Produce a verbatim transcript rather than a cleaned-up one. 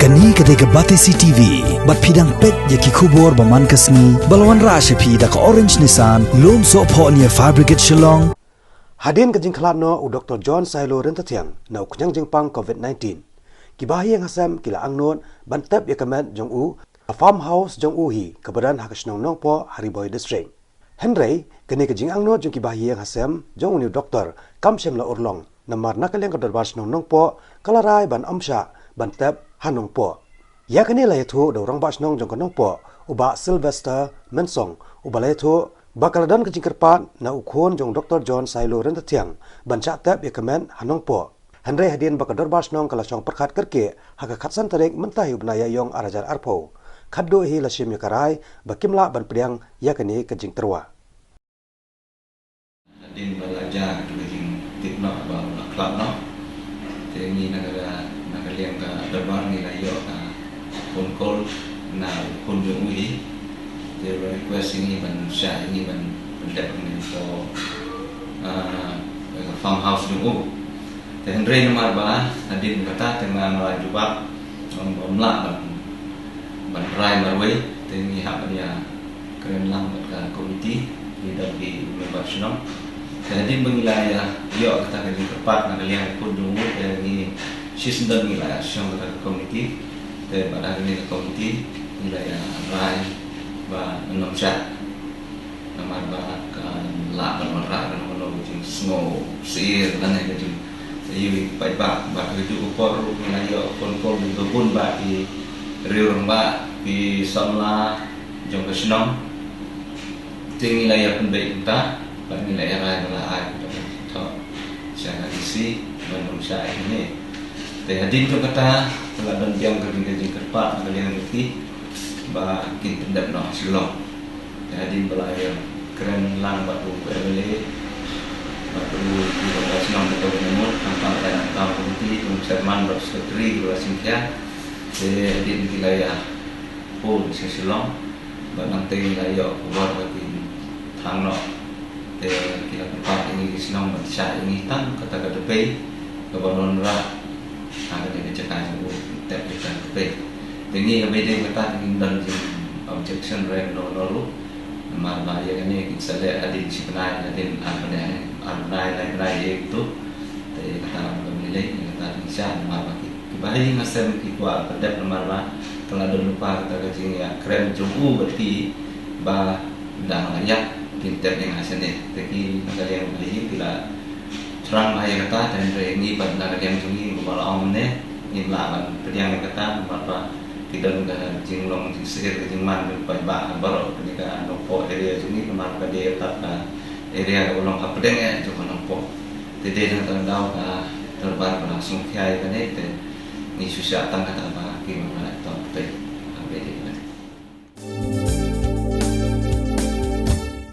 Kane ka dei ka Batesi T V, bad phi dang peit ïa ki khubor ba man ka sngi, ba la wanrah sha phi da ka Orange Nissan, Lumsohphoh near Fire Brigade Shillong. Hadien ka jingkhlad noh u Doktor John Sailo Ryntathiang na u khñiang jingpang COVID nineteen, ki bahaïing hasem ki la angnud ban tep ïa ka met jong u ha farmhouse jong u hi, kaba don ha ka shnong Nongpoh ha Ri Bhoi District. Hynrei kane ka jingangnud jong ki bahaïing hasem jong une u doktor kam shym la urlong, namar na ka liang ka dorbar shnong Nongpoh ka la rai ban ym shah ban tep ha Nongpoh. Ïa kane la ïathuh da u rangbah shnong jong ka Nongpoh, u Bah Sylvester Mensong, uba la ïathuh ba ka la don ka jingkyrpad na u khun jong u Doktor John Sailo Ryntathiang ban shah tep ïa ka met ha Nongpoh. Hynrei hadien ba ka dorbar shnong ka la shong pyrkhat kyrkieh, ha ka khatsan tarik mynta hi u bnai Ïaïong ar hajar arphew, khatduh hi la shim ïa ka rai ba kim lah ban pdiang ïa kane ka jingtyrwa. Hadien ba la jia ka jingtip noh ba u la khlad noh, te ngi na ka, na ka liang ka dorbar ngi la ïoh ka phone call na u khun jong u hi. Te u la request ïa ngi ban shah ïa ngi ban pyndep ïa ngi sha, ah, ka farmhouse jong u. Te hynrei namar ba hadien kata te nga, nga la jubab, ym, ym lah ban, ban rai marwei, te ngi hap ban ïa kren lang bad ka komiti, ngi don ki member shnong. Te hadien ba ngi la ïa ïoh kata ka jingkyrpad na ka liang u khun jong u, te ngi shisyndon ngi la ïa shong kata ka komiti. Te bad ha kane ka komiti ngi la ïa rai ba ngin ym shah. Namar ba ka lah ban wanrah kano kano ka jingsngew syier lane ka jingïohi paidbah. Bad ha kajuh ka por ruh ngi la ïoh phone call na ka bun bah ki riew rangbah, ki samla jong ka shnong. Te ngi la ïa pynbeit kumta, bad ngi la ïa rai ba la ai kumta ba thoh sha ka D C ban ym shah ïa kine. Te hadien jong kata ka la don biang ka jing, ka jingkyrpad na ka liang jong ki ba kin pyndep noh ha Shillong. Te hadien ba la ïa kren lang bad u M L A, bad u, u rangbah shnong Doctor Ngamut, nangta ka nangta u komiti, u chairman bad secretary, u la sngewkhia. Te hadien ki la ïa phone sha Shillong, bad nangta ngi la ïoh khubor ba kin thang noh. Te ki la kyrpad ïa ngi ki shnong ban shah ïa ngi tang kata ka dpei kaba wanrah ha kane ka jaka jong u, tep ïa ka dpei. Te ngi kaba ïadei bad kata te ngim don jing objection re kano kano ruh. Namar ba ïa kane kin sa leh hadien shi bnai, hadien ar bnai, ar bnai, lai bnai ïa kito. Te ïa kata ngam lei lei, ïa kata te ngi shah namar ba ki, ki bahaïing hasem ki kwah pyndep namar ba ka la don lypa kata ka jingïakren jong u bad ki ba dang la ïap kin tep ïa nga shane. Te ki na ka liang bahaïing ki la thrang bha ïa kata, te hynrei ngi pat na ka liang jong ngi kumba la ong mynne, ngim lah ban pdiang ïa kata namar ba ki don ka jinglong jingsyier ka jingman jong paidbah ha baroh kane ka Nongpoh area jong ngi namar ka dei kata ka area kaba long hapdeng eh jong ka Nongpoh. Te dei na kata ka daw ka dorbar ka la sngewkhia ïa kane, te ngi shu shah tang kata ba ki